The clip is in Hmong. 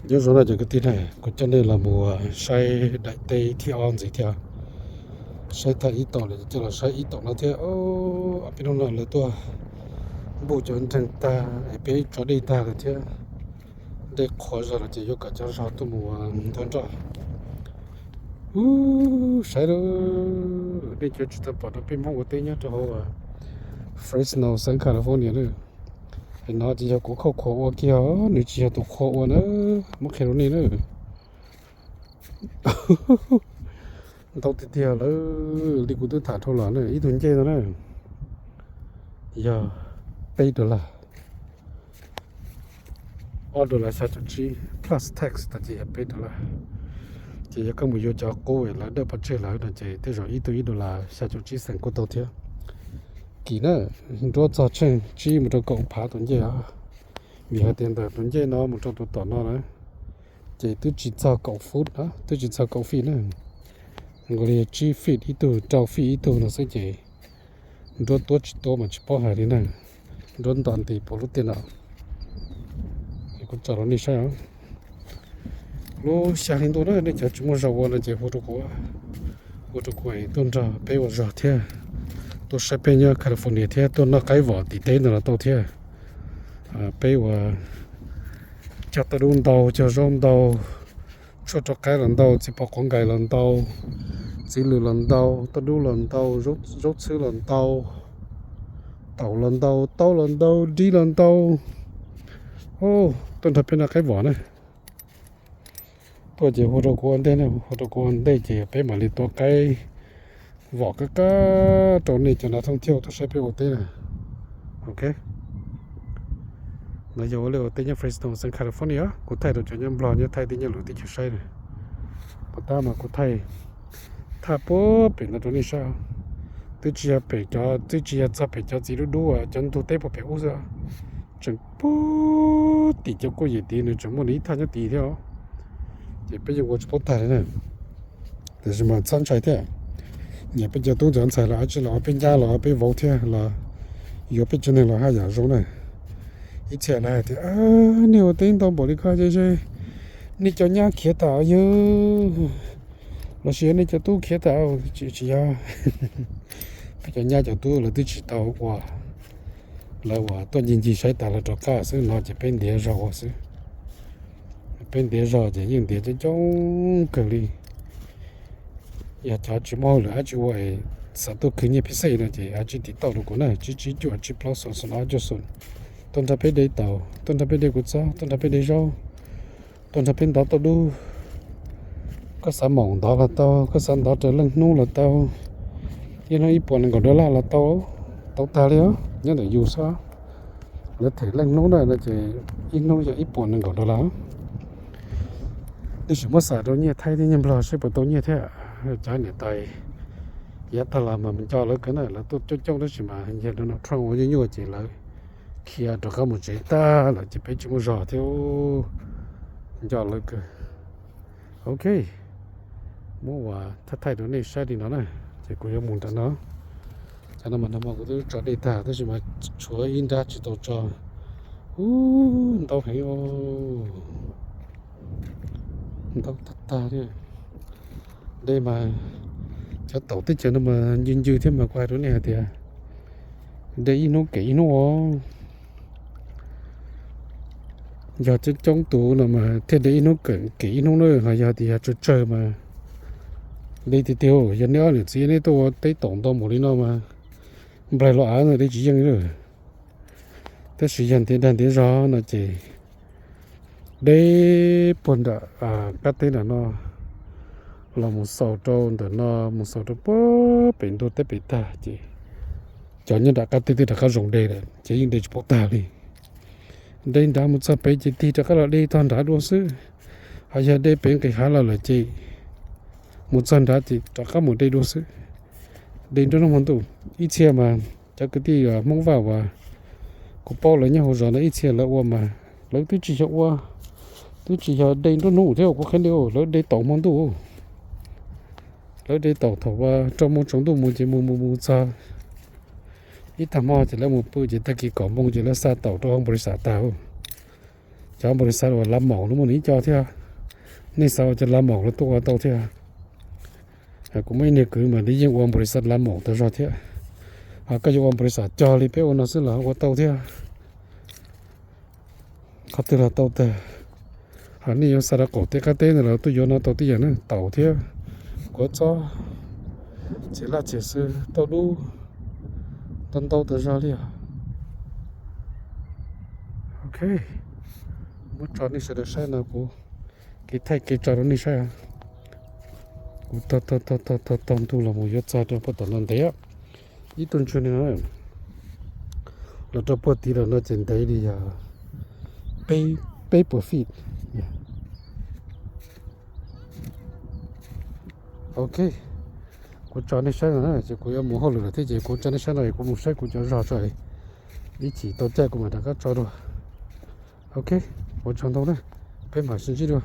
Nyob zoo no cov kwv tij na, kuv coj nej los mus saib daim teb thib ob ntxiv thiab. Saib tag ib tom lawm coj los saib ib tom no thiab. Ob peb hnub no lawv tuaj npuj cov nreeg tag es peb tso dej tag lawm thiab. Dej qhuav zog lawm ces yuav kom cov zog tuaj mus nrog nroj. Ub, saib lawm, nej cov tsis tau pom rau peb Hmoob ua teb nyob rau hauv Fresno, Southern California na. Es no ces yog kuv khauj qhuas ua kiag, nws tsis yog tus qhua ua na, muab qhia rau nej na. Ntau tiag tiag lawm, li kuv twb tham dhau los na, ib tug ncej no na yog peb dollar, ob dollar xya caum tsib plus tax tag ces yog peb dollar. Ces yog koj mus yuav cov qub lawv dawb pov tseg lawm no ces tej zaum ib tug ib dollar xya caum tsib xees kuj tau thiab. Kim na, nruab txog tsheej tsib mus rau kaum phav tus ncej os. Vim hais tias ntawm tus ncej no mus rau tus tom no na, ces twb tsis txog kaum foot na, twb tsis txog kaum feet na. Nkaus li tsib feet ib tug, rau feet ib tug no xwb ces nruab tuab tsis tuab mas tsis paub hais li na. Nruab nto nti puv lub tiaj no. Kuv tso rau nej saib os. Lub xya hli ntuj na, nej cov tsis muaj zog ua no ces hu rau kuv, hu rau kuv es tuaj nrog peb ua zog thiab, tuaj saib peb nyob California thiab tuaj noj qaib vom tim teb ntawd los tau thiab. Peb ua cog tauj dub ntau, cog zaub ntau, tshuaj rau qaib los ntau, txiv pos quav nkais los ntau, txiv lws los ntau, tauj dub los ntau, zaub txhwb los ntau, taum los ntau, taub los ntau, dib los ntau. Tuaj nrog peb noj qaib vom na. Tuaj ces hu rau kuv ua ntej na, hu rau kuv ua ntej ces peb mam li tua qaib vom kab kab rau nej cov nav thooj thiab tuaj saib peb ua teb na. Ok. No yog ua liaj ua teb nyob Fresno, Southern California, kuv thaij rau cov nyob Nplog nyob Thaib teb nyob lwm teb chaws saib na. Puas tab mas kuv thaij, thaij puag pem no rau nej saib. Twb tsis yog pem cov, twb tsis yog txog pem cov txiv dub dub, cov ntug teb puag pem ub xwb. Tseem puag tim cov kuj yim tid nws tseem muaj nws ib thaj nyob tid thiab os. Ces peb yeej ua tsis paub tag li na. Tiam sis mas txhob ntshai thiab, nyiam peb cov tub cov ntxhais los dab tsi los peb nyab los peb vauv thiab los yuav peb tsev neeg los haj yam zoo na. Ib txhia lawv hais tias, nej ua teb ntau npaum li ko ces nej cov nyab khiav tas yog, los sis yog nej cov tub khiav tas. Tsis, tsis yog. Peb cov nyab cov tub lawv twb tsis tau ua, lawv uas tuaj ncig ncig saib tas lawv rov qab xwb no ces peb ntiav zog ua xwb. Peb ntiav zog ces yeej ntiav coob coob kawg li. Yog cov tsis muaj hauj lwm dab tsi ua es xav tuaj khwv nyiaj phij xej no ces dab tsi tiv tauj rau kuv na, tsib tsib cuaj tsib plaub xoom xoom ob cuaj xoom. Tuaj nrog peb de taum, tuaj nrog peb de kua txob, tuaj nrog peb de zaub, tuaj nrog peb ntov tauj dub. Koj xav moom ntov los tau, koj xav ntov raws leej hnub los tau, ib hnub ib puas nees nkaum dollar los tau, tau tag li os, nyob ntawm yus xwb. Lawv them leej hnub na no ces ib hnub yog ib puas nees nkaum dollar. Tab sis muab xam rau nyiaj Thaib thiab nyiaj Nplog seb puas tau nyiaj thiab. Cov niam tais yav tag los mas nco lawv kawg na, lawv tuaj coob coob tab sis mas yog Donald Trump ua nyuaj nyuaj ces lawv khiav rov qab mus tsev tag lawm ces peb tsis muaj zog thiab. Nco lawv kawg. Ok, muab ua thaij thaij rau nej saib li no na, ces kuv yuav mus nram no. Cov no mas nag hmo kuv twb tso dej tag tab sis mas tshuav ib nrab tsis tau tso. Ub, ntau heev, ntau tag tag li. Dej mas cov taum teb chaws no mas ncw ncw thiab mas kuv hais rau nej hais tias de ib hnub kem ib hnub os. Yog coob coob tus no mas thiaj de ib hnub kem ib hnub na, ho yog tias yog tsawg tsawg mas de tiag tiag. Yog nej ob niam txiv nej tuaj ua teb taum ntau npaum li no mas nplaig los av no de tsis yeej li. Tab sis yog ntiav dag ntiav zog no ces de puag nram qab teb nram no los mus xaus rau ntawm no, mus xaus rau puag pem ntuj teb pem tag ces cov nyob nram qab teb twb rov qab zoo de lawm ces yeej de tsis paub tag li. De nrad mus txog pem ces tig rov qab los de tog nrad dua xwb. Ho yog de pem nqis hav los lawm ces mus txog nrad ces rov qab mus de dua xwb. De nruab hnub hmo ntuj. Ib txhia mas cov kwv tij Hmoob Vaj uas kuv paub lawv nyob hauv zos ntawd ib txhia lawv ua mas lawv twb tsis yog ua, twb tsis yog de nruab hnub thiab kuv qhia nej, lawv de taum hmo ntuj. Lawv de taum thaum uas rau moo tsaus ntuj mus ces mus mus mus txog ib tag hmo ces lawv mus pw ces tag kis kaum moo ces lawv xa taum rau hauv npaus li xav tag. Ces Cov npau li xav uas lav maum los muaj nws ib co thiab. Nej xav ua cov lav maum los tuaj ua tau thiab. Kuv muaj ib niag kwv mas nws yeej ua npau li xav lav maum tau zog thiab. Koj yuav ua npau li xav cog li peb ua no xwb los ua tau thiab. Qhov twg los tau tag. Hos nej yuav xa rau qaum teb qab teb ntawd los tuaj yuav no tau tib yam na, taum thiab, kuav txob, txiv laj txiv xwb, tauj dub, ntau ntau tas zog li os. Ok, muab tso nej sawv daws saib no, kuv kev thaij kev tso rau nej saib. Kuv taug taug taug taug ntug los mus yuav txog rau puag tom no ntev, ib tug ntsuag no los rau puag tid los no ces ntev li yog peb puas feet. Ok, kuv tso nej saib no na, ces kuv yuav mus hauj lwm lawm thiab ces kuv tso nej saib no, kuv mus saib kuv cov zog tso, ib chim tau caij kuv mam rov qab tso dua. Ok, ua tsaug ntau na, peb mam sib ntsib dua.